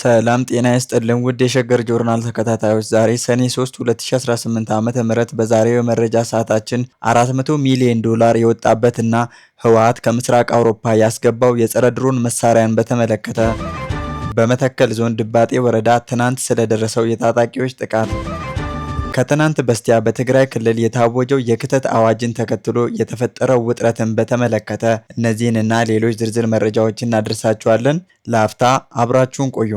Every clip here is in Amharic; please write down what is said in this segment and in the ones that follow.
ሰላም ጤና ይስጥልን ውድ የሸገር ጆርናል ተከታታዮች፣ ዛሬ ሰኔ 3 2018 ዓ.ም በዛሬው የመረጃ ሰዓታችን 400 ሚሊዮን ዶላር የወጣበትና ህወሓት ከምስራቅ አውሮፓ ያስገባው የጸረ ድሮን መሳሪያን በተመለከተ፣ በመተከል ዞን ድባጤ ወረዳ ትናንት ስለደረሰው የታጣቂዎች ጥቃት፣ ከትናንት በስቲያ በትግራይ ክልል የታወጀው የክተት አዋጅን ተከትሎ የተፈጠረው ውጥረትን በተመለከተ እነዚህንና ሌሎች ዝርዝር መረጃዎችን እናደርሳችኋለን። ለአፍታ አብራችሁን ቆዩ።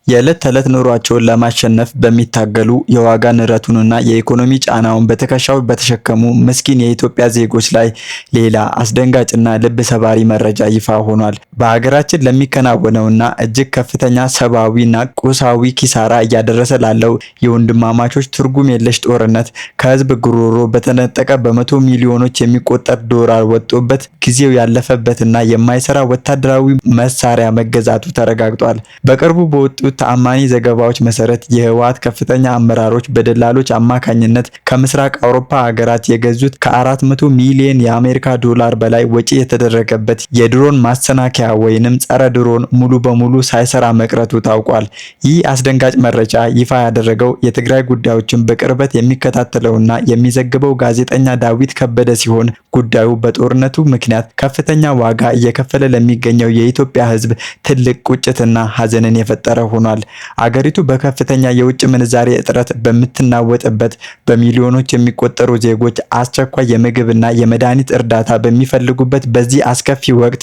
የዕለት ተዕለት ኑሯቸውን ለማሸነፍ በሚታገሉ፣ የዋጋ ንረቱንና የኢኮኖሚ ጫናውን በትከሻው በተሸከሙ ምስኪን የኢትዮጵያ ዜጎች ላይ ሌላ አስደንጋጭና ልብ ሰባሪ መረጃ ይፋ ሆኗል። በሀገራችን ለሚከናወነውና እጅግ ከፍተኛ ሰብአዊና ቁሳዊ ኪሳራ እያደረሰ ላለው የወንድማማቾች ትርጉም የለሽ ጦርነት ከህዝብ ጉሮሮ በተነጠቀ በመቶ ሚሊዮኖች የሚቆጠር ዶላር ወጥቶበት ጊዜው ያለፈበትና የማይሰራ ወታደራዊ መሳሪያ መገዛቱ ተረጋግጧል። በቅርቡ በወጡት ተአማኒ ዘገባዎች መሰረት የህወሓት ከፍተኛ አመራሮች በደላሎች አማካኝነት ከምስራቅ አውሮፓ ሀገራት የገዙት ከ400 ሚሊዮን የአሜሪካ ዶላር በላይ ወጪ የተደረገበት የድሮን ማሰናከያ ወይንም ጸረ ድሮን ሙሉ በሙሉ ሳይሰራ መቅረቱ ታውቋል። ይህ አስደንጋጭ መረጃ ይፋ ያደረገው የትግራይ ጉዳዮችን በቅርበት የሚከታተለውና የሚዘግበው ጋዜጠኛ ዳዊት ከበደ ሲሆን፣ ጉዳዩ በጦርነቱ ምክንያት ከፍተኛ ዋጋ እየከፈለ ለሚገኘው የኢትዮጵያ ህዝብ ትልቅ ቁጭትና ሀዘንን የፈጠረ ሆኗል። አገሪቱ በከፍተኛ የውጭ ምንዛሬ እጥረት በምትናወጥበት፣ በሚሊዮኖች የሚቆጠሩ ዜጎች አስቸኳይ የምግብና የመድኃኒት እርዳታ በሚፈልጉበት በዚህ አስከፊ ወቅት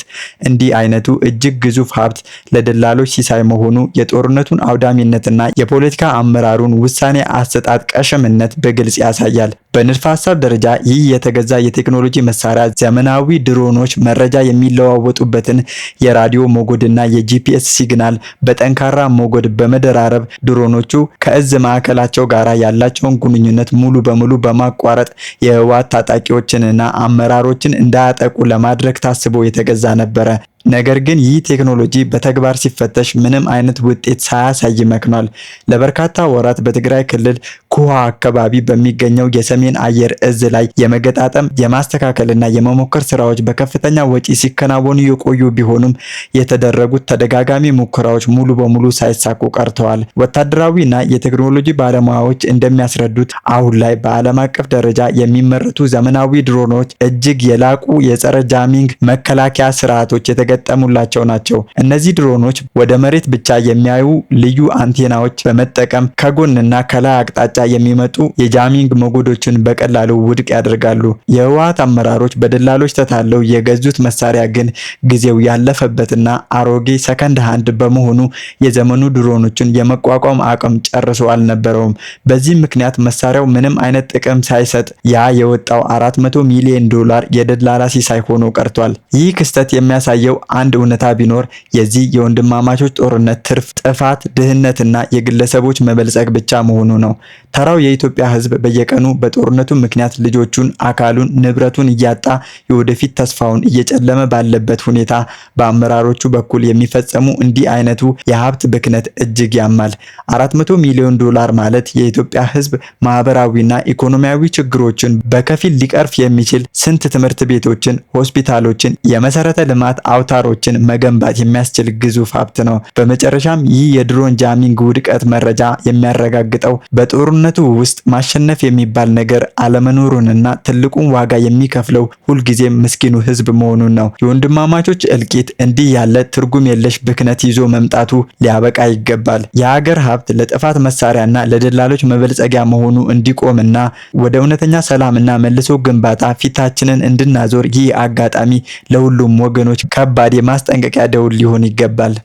እንዲህ አይነቱ እጅግ ግዙፍ ሀብት ለደላሎች ሲሳይ መሆኑ የጦርነቱን አውዳሚነትና የፖለቲካ አመራሩን ውሳኔ አሰጣጥ ቀሽምነት በግልጽ ያሳያል። በንድፈ ሀሳብ ደረጃ ይህ የተገዛ የቴክኖሎጂ መሳሪያ ዘመናዊ ድሮኖች መረጃ የሚለዋወጡበትን የራዲዮ ሞገድና የ GPS signal በጠንካራ ሞገድ በመደራረብ ድሮኖቹ ከእዝ ማዕከላቸው ጋር ያላቸውን ግንኙነት ሙሉ በሙሉ በማቋረጥ የህወሓት ታጣቂዎችንና አመራሮችን እንዳያጠቁ ለማድረግ ታስቦ የተገዛ ነበረ። ነገር ግን ይህ ቴክኖሎጂ በተግባር ሲፈተሽ ምንም አይነት ውጤት ሳያሳይ መክኗል። ለበርካታ ወራት በትግራይ ክልል ኩሃ አካባቢ በሚገኘው የሰሜን አየር እዝ ላይ የመገጣጠም፣ የማስተካከልና የመሞከር ስራዎች በከፍተኛ ወጪ ሲከናወኑ የቆዩ ቢሆኑም የተደረጉት ተደጋጋሚ ሙከራዎች ሙሉ በሙሉ ሳይሳኩ ቀርተዋል። ወታደራዊና የቴክኖሎጂ ባለሙያዎች እንደሚያስረዱት አሁን ላይ በዓለም አቀፍ ደረጃ የሚመረቱ ዘመናዊ ድሮኖች እጅግ የላቁ የጸረ jamming መከላከያ ስርዓቶች የተገጠሙላቸው ናቸው። እነዚህ ድሮኖች ወደ መሬት ብቻ የሚያዩ ልዩ አንቴናዎች በመጠቀም ከጎንና ከላይ አቅጣጫ የሚመጡ የ jamming ሞገዶችን በቀላሉ ውድቅ ያደርጋሉ። የህወሓት አመራሮች በደላሎች ተታለው የገዙት መሳሪያ ግን ጊዜው ያለፈበትና አሮጌ second hand በመሆኑ የዘመኑ ድሮኖችን የመቋቋም አቅም ጨርሶ አልነበረውም። በዚህ ምክንያት መሳሪያው ምንም አይነት ጥቅም ሳይሰጥ ያ የወጣው 400 ሚሊዮን ዶላር የደላላ ሲሳይ ሆኖ ቀርቷል። ይህ ክስተት የሚያሳየው አንድ እውነታ ቢኖር የዚህ የወንድማማቾች ጦርነት ትርፍ ጥፋት፣ ድህነትና የግለሰቦች መበልጸግ ብቻ መሆኑ ነው። ተራው የኢትዮጵያ ሕዝብ በየቀኑ በጦርነቱ ምክንያት ልጆቹን፣ አካሉን፣ ንብረቱን እያጣ የወደፊት ተስፋውን እየጨለመ ባለበት ሁኔታ በአመራሮቹ በኩል የሚፈጸሙ እንዲህ አይነቱ የሀብት ብክነት እጅግ ያማል። 400 ሚሊዮን ዶላር ማለት የኢትዮጵያ ሕዝብ ማህበራዊና ኢኮኖሚያዊ ችግሮችን በከፊል ሊቀርፍ የሚችል ስንት ትምህርት ቤቶችን፣ ሆስፒታሎችን፣ የመሰረተ ልማት አውታሮችን መገንባት የሚያስችል ግዙፍ ሀብት ነው። በመጨረሻም ይህ የድሮን jamming ውድቀት መረጃ የሚያረጋግጠው በጦርነቱ ውስጥ ማሸነፍ የሚባል ነገር አለመኖሩንና ትልቁን ዋጋ የሚከፍለው ሁልጊዜም ምስኪኑ ሕዝብ መሆኑን ነው። የወንድማማቾች እልቂት እንዲህ ያለ ትርጉም የለሽ ብክነት ይዞ መምጣቱ ሊያበቃ ይገባል። የሀገር ሀብት ለጥፋት መሳሪያና ለደላሎች መበልጸጊያ መሆኑ እንዲቆምና ወደ እውነተኛ ሰላምና መልሶ ግንባታ ፊታችንን እንድናዞር ይህ አጋጣሚ ለሁሉም ወገኖች ከባድ የማስጠንቀቂያ ደውል ሊሆን ይገባል።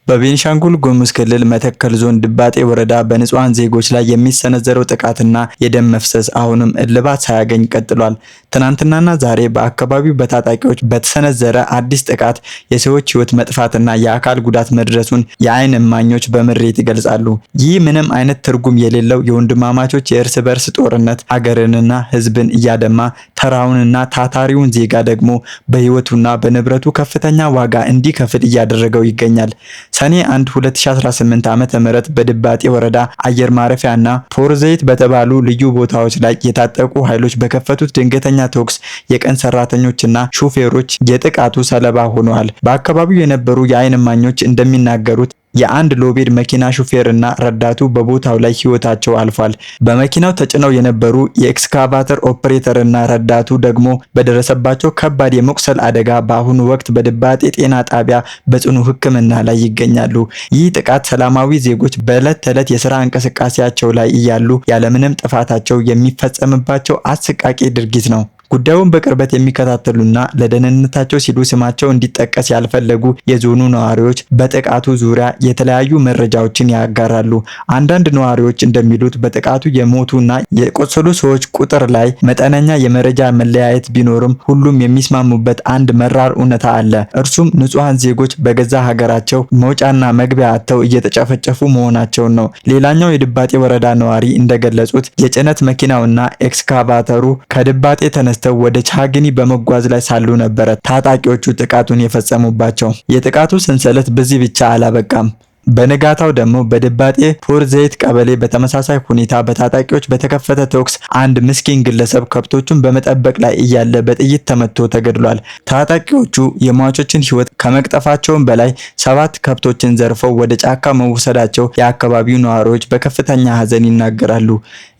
በቤኒሻንጉል ጉሙዝ ክልል መተከል ዞን ድባጤ ወረዳ በንጹሃን ዜጎች ላይ የሚሰነዘረው ጥቃትና የደም መፍሰስ አሁንም እልባት ሳያገኝ ቀጥሏል። ትናንትናና ዛሬ በአካባቢው በታጣቂዎች በተሰነዘረ አዲስ ጥቃት የሰዎች ሕይወት መጥፋትና የአካል ጉዳት መድረሱን የዓይን እማኞች በምሬት ይገልጻሉ። ይህ ምንም አይነት ትርጉም የሌለው የወንድማማቾች የእርስ በርስ ጦርነት አገርንና ሕዝብን እያደማ ተራውንና ታታሪውን ዜጋ ደግሞ በሕይወቱና በንብረቱ ከፍተኛ ዋጋ እንዲከፍል እያደረገው ይገኛል። ሰኔ 1 2018 ዓ.ም በድባጤ ወረዳ አየር ማረፊያና ፖርዘይት በተባሉ ልዩ ቦታዎች ላይ የታጠቁ ኃይሎች በከፈቱት ድንገተኛ ተኩስ የቀን ሰራተኞችና ሾፌሮች የጥቃቱ ሰለባ ሆነዋል። በአካባቢው የነበሩ የዓይን እማኞች እንደሚናገሩት የአንድ lowbed መኪና ሹፌርና ረዳቱ በቦታው ላይ ህይወታቸው አልፏል። በመኪናው ተጭነው የነበሩ የኤክስካቫተር ኦፕሬተርና ረዳቱ ደግሞ በደረሰባቸው ከባድ የመቁሰል አደጋ በአሁኑ ወቅት በድባጤ ጤና ጣቢያ በጽኑ ሕክምና ላይ ይገኛሉ። ይህ ጥቃት ሰላማዊ ዜጎች በዕለት ተዕለት የስራ እንቅስቃሴያቸው ላይ እያሉ ያለምንም ጥፋታቸው የሚፈጸምባቸው አሰቃቂ ድርጊት ነው። ጉዳዩን በቅርበት የሚከታተሉና ለደህንነታቸው ሲሉ ስማቸው እንዲጠቀስ ያልፈለጉ የዞኑ ነዋሪዎች በጥቃቱ ዙሪያ የተለያዩ መረጃዎችን ያጋራሉ። አንዳንድ ነዋሪዎች እንደሚሉት በጥቃቱ የሞቱና የቆሰሉ ሰዎች ቁጥር ላይ መጠነኛ የመረጃ መለያየት ቢኖርም ሁሉም የሚስማሙበት አንድ መራር እውነታ አለ። እርሱም ንጹሐን ዜጎች በገዛ ሀገራቸው መውጫና መግቢያ አጥተው እየተጨፈጨፉ መሆናቸውን ነው። ሌላኛው የድባጤ ወረዳ ነዋሪ እንደገለጹት የጭነት መኪናውና ኤክስካቫተሩ ከድባጤ ተነስተው ወደ ቻግኒ በመጓዝ ላይ ሳሉ ነበረ ታጣቂዎቹ ጥቃቱን የፈጸሙባቸው። የጥቃቱ ሰንሰለት በዚህ ብቻ አላበቃም። በንጋታው ደግሞ በድባጤ ፖር ዘይት ቀበሌ በተመሳሳይ ሁኔታ በታጣቂዎች በተከፈተ ተኩስ አንድ ምስኪን ግለሰብ ከብቶቹን በመጠበቅ ላይ እያለ በጥይት ተመቶ ተገድሏል። ታጣቂዎቹ የሟቾችን ሕይወት ከመቅጠፋቸውም በላይ 7 ከብቶችን ዘርፈው ወደ ጫካ መውሰዳቸው የአካባቢው ነዋሪዎች በከፍተኛ ሐዘን ይናገራሉ።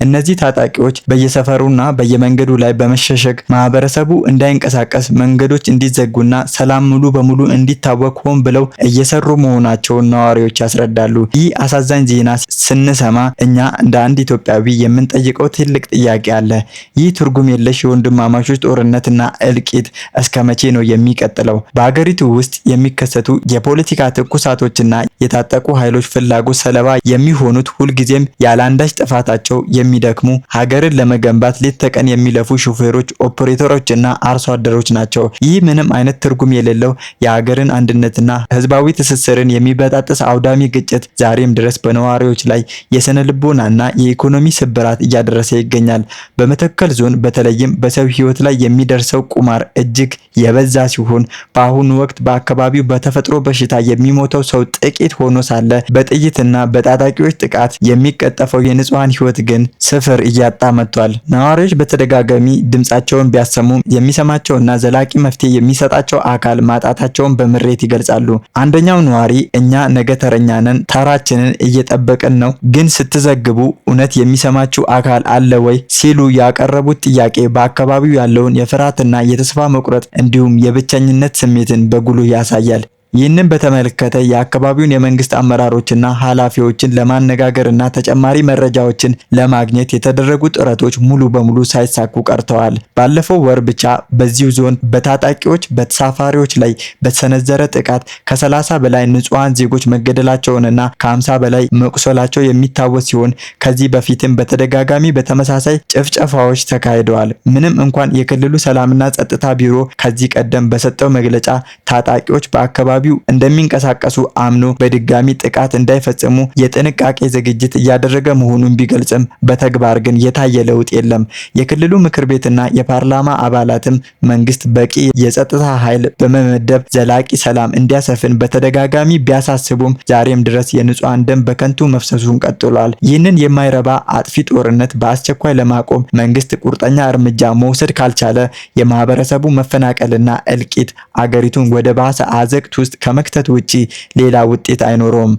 እነዚህ ታጣቂዎች በየሰፈሩና በየመንገዱ ላይ በመሸሸግ ማህበረሰቡ እንዳይንቀሳቀስ፣ መንገዶች እንዲዘጉና ሰላም ሙሉ በሙሉ እንዲታወክ ሆን ብለው እየሰሩ መሆናቸውን ነዋሪዎች ያስረዳሉ። ይህ አሳዛኝ ዜና ስንሰማ እኛ እንደ አንድ ኢትዮጵያዊ የምንጠይቀው ትልቅ ጥያቄ አለ። ይህ ትርጉም የለሽ የወንድማማቾች ጦርነትና እልቂት እስከ መቼ ነው የሚቀጥለው? በሀገሪቱ ውስጥ የሚከሰቱ የፖለቲካ ትኩሳቶችና የታጠቁ ኃይሎች ፍላጎት ሰለባ የሚሆኑት ሁልጊዜም ያለአንዳች ጥፋታቸው የሚደክሙ ሀገርን ለመገንባት ሌት ተቀን የሚለፉ ሾፌሮች፣ ኦፕሬተሮች እና አርሶ አደሮች ናቸው። ይህ ምንም አይነት ትርጉም የሌለው የሀገርን አንድነትና ህዝባዊ ትስስርን የሚበጣጥስ አውዳሚ ግጭት ዛሬም ድረስ በነዋሪዎች ላይ የስነ ልቦናና የኢኮኖሚ ስብራት እያደረሰ ይገኛል። በመተከል ዞን በተለይም በሰው ህይወት ላይ የሚደርሰው ቁማር እጅግ የበዛ ሲሆን በአሁኑ ወቅት በአካባቢው በተፈጥሮ በሽታ የሚሞተው ሰው ጥቂት ሆኖ ሳለ በጥይትና በታጣቂዎች ጥቃት የሚቀጠፈው የንጹሃን ህይወት ግን ስፍር እያጣ መጥቷል። ነዋሪዎች በተደጋጋሚ ድምጻቸውን ቢያሰሙም የሚሰማቸውና ዘላቂ መፍትሄ የሚሰጣቸው አካል ማጣታቸውን በምሬት ይገልጻሉ። አንደኛው ነዋሪ እኛ ነገ ተረኛ ነን፣ ተራችንን እየጠበቅን ነው፣ ግን ስትዘግቡ እውነት የሚሰማችሁ አካል አለ ወይ ሲሉ ያቀረቡት ጥያቄ በአካባቢው ያለውን የፍርሃትና የተስፋ መቁረጥ እንዲሁም የብቸኝነት ስሜትን በጉልህ ያሳያል። ይህንን በተመለከተ የአካባቢውን የመንግስት አመራሮችና ኃላፊዎችን ለማነጋገርና ተጨማሪ መረጃዎችን ለማግኘት የተደረጉ ጥረቶች ሙሉ በሙሉ ሳይሳኩ ቀርተዋል። ባለፈው ወር ብቻ በዚሁ ዞን በታጣቂዎች በተሳፋሪዎች ላይ በተሰነዘረ ጥቃት ከ30 በላይ ንጹሐን ዜጎች መገደላቸውንና ከ50 በላይ መቁሰላቸው የሚታወስ ሲሆን ከዚህ በፊትም በተደጋጋሚ በተመሳሳይ ጭፍጨፋዎች ተካሂደዋል። ምንም እንኳን የክልሉ ሰላምና ጸጥታ ቢሮ ከዚህ ቀደም በሰጠው መግለጫ ታጣቂዎች በአካባቢው እንደሚንቀሳቀሱ አምኖ በድጋሚ ጥቃት እንዳይፈጽሙ የጥንቃቄ ዝግጅት እያደረገ መሆኑን ቢገልጽም በተግባር ግን የታየ ለውጥ የለም። የክልሉ ምክር ቤትና የፓርላማ አባላትም መንግስት በቂ የጸጥታ ኃይል በመመደብ ዘላቂ ሰላም እንዲያሰፍን በተደጋጋሚ ቢያሳስቡም ዛሬም ድረስ የንጹሐን ደም በከንቱ መፍሰሱን ቀጥሏል። ይህንን የማይረባ አጥፊ ጦርነት በአስቸኳይ ለማቆም መንግስት ቁርጠኛ እርምጃ መውሰድ ካልቻለ የማህበረሰቡ መፈናቀልና እልቂት አገሪቱን ወደ ባሰ አዘቅት ውስጥ ከመክተት ውጪ ሌላ ውጤት አይኖረውም።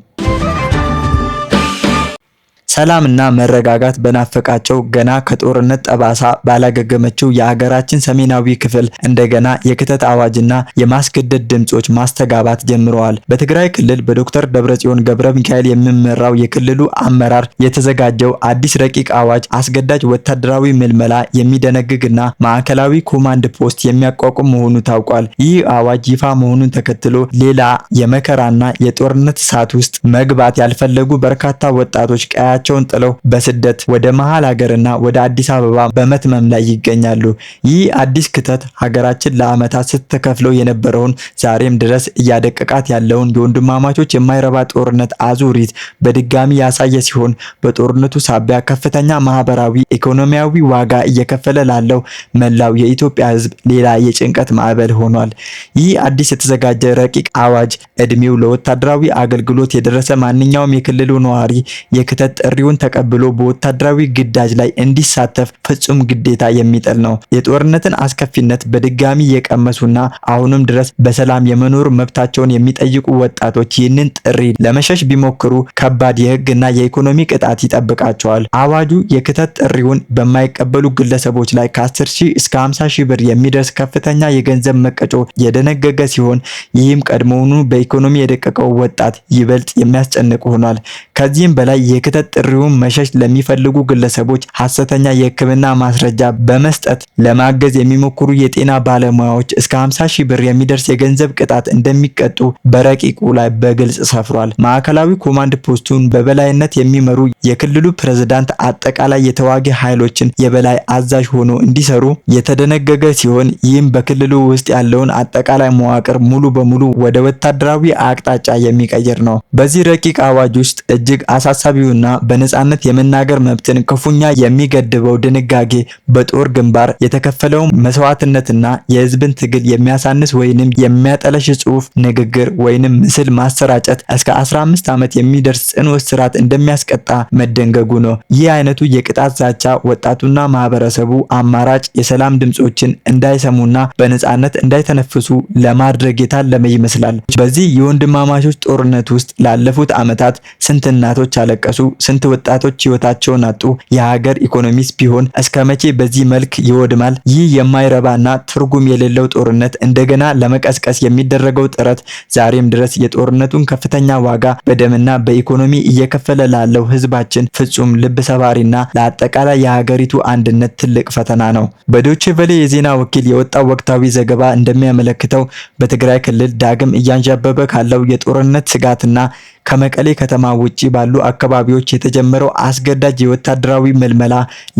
ሰላምና መረጋጋት በናፈቃቸው ገና ከጦርነት ጠባሳ ባላገገመችው የሀገራችን ሰሜናዊ ክፍል እንደገና የክተት አዋጅና የማስገደድ ድምጾች ማስተጋባት ጀምረዋል። በትግራይ ክልል በዶክተር ደብረጽዮን ገብረ ሚካኤል የሚመራው የክልሉ አመራር የተዘጋጀው አዲስ ረቂቅ አዋጅ አስገዳጅ ወታደራዊ ምልመላ የሚደነግግና ማዕከላዊ ኮማንድ ፖስት የሚያቋቁም መሆኑ ታውቋል። ይህ አዋጅ ይፋ መሆኑን ተከትሎ ሌላ የመከራና የጦርነት እሳት ውስጥ መግባት ያልፈለጉ በርካታ ወጣቶች ቀያቸውን ቀያቸውን ጥለው በስደት ወደ መሃል ሀገርና ወደ አዲስ አበባ በመትመም ላይ ይገኛሉ። ይህ አዲስ ክተት ሀገራችን ለዓመታት ስትከፍለው የነበረውን፣ ዛሬም ድረስ እያደቀቃት ያለውን የወንድማማቾች የማይረባ ጦርነት አዙሪት በድጋሚ ያሳየ ሲሆን፣ በጦርነቱ ሳቢያ ከፍተኛ ማህበራዊ፣ ኢኮኖሚያዊ ዋጋ እየከፈለ ላለው መላው የኢትዮጵያ ሕዝብ ሌላ የጭንቀት ማዕበል ሆኗል። ይህ አዲስ የተዘጋጀ ረቂቅ አዋጅ እድሜው ለወታደራዊ አገልግሎት የደረሰ ማንኛውም የክልሉ ነዋሪ የክተት ጥሪውን ተቀብሎ በወታደራዊ ግዳጅ ላይ እንዲሳተፍ ፍጹም ግዴታ የሚጥል ነው። የጦርነትን አስከፊነት በድጋሚ የቀመሱና አሁንም ድረስ በሰላም የመኖር መብታቸውን የሚጠይቁ ወጣቶች ይህንን ጥሪ ለመሸሽ ቢሞክሩ ከባድ የህግና የኢኮኖሚ ቅጣት ይጠብቃቸዋል። አዋጁ የክተት ጥሪውን በማይቀበሉ ግለሰቦች ላይ ከ10 ሺህ እስከ 50 ሺህ ብር የሚደርስ ከፍተኛ የገንዘብ መቀጮ የደነገገ ሲሆን፣ ይህም ቀድሞውኑ በኢኮኖሚ የደቀቀው ወጣት ይበልጥ የሚያስጨንቅ ሆኗል። ከዚህም በላይ የክተት ጥሪውን መሸሽ ለሚፈልጉ ግለሰቦች ሐሰተኛ የሕክምና ማስረጃ በመስጠት ለማገዝ የሚሞክሩ የጤና ባለሙያዎች እስከ 50 ሺህ ብር የሚደርስ የገንዘብ ቅጣት እንደሚቀጡ በረቂቁ ላይ በግልጽ ሰፍሯል። ማዕከላዊ ኮማንድ ፖስቱን በበላይነት የሚመሩ የክልሉ ፕሬዝዳንት አጠቃላይ የተዋጊ ኃይሎችን የበላይ አዛዥ ሆኖ እንዲሰሩ የተደነገገ ሲሆን፣ ይህም በክልሉ ውስጥ ያለውን አጠቃላይ መዋቅር ሙሉ በሙሉ ወደ ወታደራዊ አቅጣጫ የሚቀይር ነው። በዚህ ረቂቅ አዋጅ ውስጥ እጅግ አሳሳቢውና በነጻነት የመናገር መብትን ክፉኛ የሚገድበው ድንጋጌ በጦር ግንባር የተከፈለውን መስዋዕትነትና የህዝብን ትግል የሚያሳንስ ወይንም የሚያጠለሽ ጽሑፍ፣ ንግግር ወይንም ምስል ማሰራጨት እስከ 15 ዓመት የሚደርስ ጽኑ እስራት እንደሚያስቀጣ መደንገጉ ነው። ይህ አይነቱ የቅጣት ዛቻ ወጣቱና ማህበረሰቡ አማራጭ የሰላም ድምጾችን እንዳይሰሙና በነጻነት እንዳይተነፍሱ ለማድረግ የታለመ ይመስላል። በዚህ የወንድማማቾች ጦርነት ውስጥ ላለፉት ዓመታት ስንት እናቶች አለቀሱ፣ ስንት ወጣቶች ህይወታቸውን አጡ። የሀገር ኢኮኖሚስ ቢሆን እስከ መቼ በዚህ መልክ ይወድማል? ይህ የማይረባና ትርጉም የሌለው ጦርነት እንደገና ለመቀስቀስ የሚደረገው ጥረት ዛሬም ድረስ የጦርነቱን ከፍተኛ ዋጋ በደምና በኢኮኖሚ እየከፈለ ላለው ህዝባችን ፍጹም ልብ ሰባሪና ለአጠቃላይ የሀገሪቱ አንድነት ትልቅ ፈተና ነው። በዶቼ ቬለ የዜና ወኪል የወጣው ወቅታዊ ዘገባ እንደሚያመለክተው፣ በትግራይ ክልል ዳግም እያንዣበበ ካለው የጦርነት ስጋትና ከመቀሌ ከተማ ውጪ ባሉ አካባቢዎች የተጀመረው አስገዳጅ የወታደራዊ ምልመላ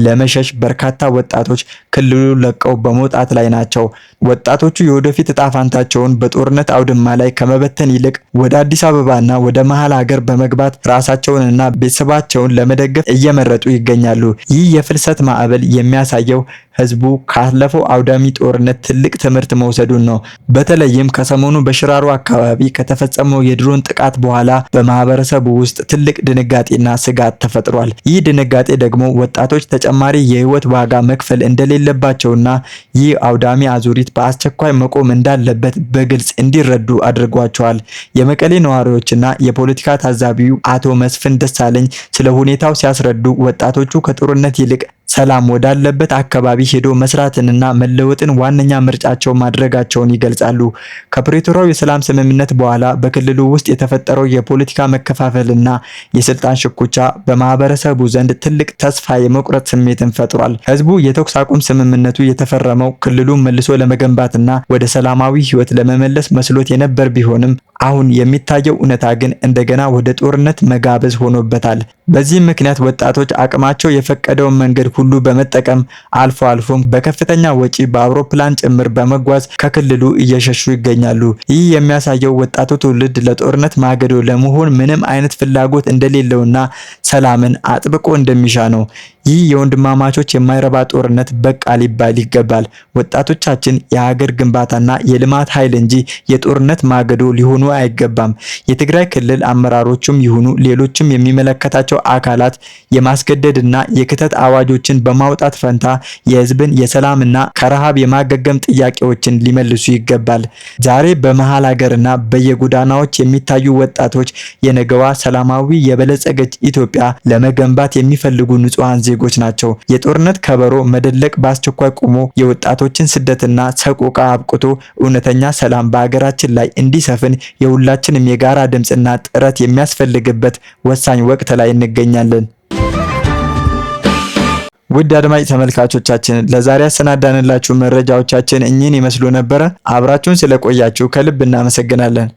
ለመሸሽ በርካታ ወጣቶች ክልሉን ለቀው በመውጣት ላይ ናቸው። ወጣቶቹ የወደፊት እጣ ፋንታቸውን በጦርነት አውድማ ላይ ከመበተን ይልቅ ወደ አዲስ አበባና ወደ መሀል ሀገር በመግባት ራሳቸውንና ቤተሰባቸውን ለመደገፍ እየመረጡ ይገኛሉ። ይህ የፍልሰት ማዕበል የሚያሳየው ህዝቡ ካለፈው አውዳሚ ጦርነት ትልቅ ትምህርት መውሰዱን ነው። በተለይም ከሰሞኑ በሽራሮ አካባቢ ከተፈጸመው የድሮን ጥቃት በኋላ በማህበረሰቡ ውስጥ ትልቅ ድንጋጤና ስጋት ተፈጥሯል። ይህ ድንጋጤ ደግሞ ወጣቶች ተጨማሪ የህይወት ዋጋ መክፈል እንደሌለባቸውና ይህ አውዳሚ አዙሪት በአስቸኳይ መቆም እንዳለበት በግልጽ እንዲረዱ አድርጓቸዋል። የመቀሌ ነዋሪዎችና የፖለቲካ ታዛቢው አቶ መስፍን ደሳለኝ ስለ ሁኔታው ሲያስረዱ፣ ወጣቶቹ ከጦርነት ይልቅ ሰላም ወዳለበት አካባቢ ሄዶ መስራትንና መለወጥን ዋነኛ ምርጫቸው ማድረጋቸውን ይገልጻሉ። ከፕሪቶሪያው የሰላም ስምምነት በኋላ በክልሉ ውስጥ የተፈጠረው የፖለቲካ መከፋፈልና የስልጣን ሽኩቻ በማህበረሰቡ ዘንድ ትልቅ ተስፋ የመቁረጥ ስሜትን ፈጥሯል። ህዝቡ የተኩስ አቁም ስምምነቱ የተፈረመው ክልሉን መልሶ ለመገንባትና ወደ ሰላማዊ ህይወት ለመመለስ መስሎት የነበር ቢሆንም፣ አሁን የሚታየው እውነታ ግን እንደገና ወደ ጦርነት መጋበዝ ሆኖበታል። በዚህም ምክንያት ወጣቶች አቅማቸው የፈቀደውን መንገድ ሁሉ በመጠቀም፣ አልፎ አልፎም በከፍተኛ ወጪ በአውሮፕላን ጭምር በመጓዝ ከክልሉ እየሸሹ ይገኛሉ። ይህ የሚያሳየው ወጣቱ ትውልድ ለጦርነት ማገዶ ለመሆን ምንም አይነት ፍላጎት እንደሌለውና ሰላምን አጥብቆ እንደሚሻ ነው። ይህ የወንድማማቾች የማይረባ ጦርነት በቃ ሊባል ይገባል። ወጣቶቻችን የሀገር ግንባታና የልማት ኃይል እንጂ የጦርነት ማገዶ ሊሆኑ አይገባም። የትግራይ ክልል አመራሮችም ይሁኑ ሌሎችም የሚመለከታቸው አካላት የማስገደድና የክተት አዋጆችን በማውጣት ፈንታ የህዝብን የሰላምና ከረሃብ የማገገም ጥያቄዎችን ሊመልሱ ይገባል። ዛሬ በመሃል ሀገርና በየጎዳናዎች የሚታዩ ወጣቶች የነገዋ ሰላማዊ የበለጸገች ኢትዮጵያ ለመገንባት የሚፈልጉ ንጹሐን ዜጎች ናቸው። የጦርነት ከበሮ መደለቅ በአስቸኳይ ቆሞ፣ የወጣቶችን ስደትና ሰቆቃ አብቅቶ፣ እውነተኛ ሰላም በሀገራችን ላይ እንዲሰፍን የሁላችንም የጋራ ድምፅና ጥረት የሚያስፈልግበት ወሳኝ ወቅት ላይ እንገኛለን። ውድ አድማጭ ተመልካቾቻችን፣ ለዛሬ ያሰናዳንላችሁ መረጃዎቻችን እኚህን ይመስሉ ነበረ። አብራችሁን ስለቆያችሁ ከልብ እናመሰግናለን።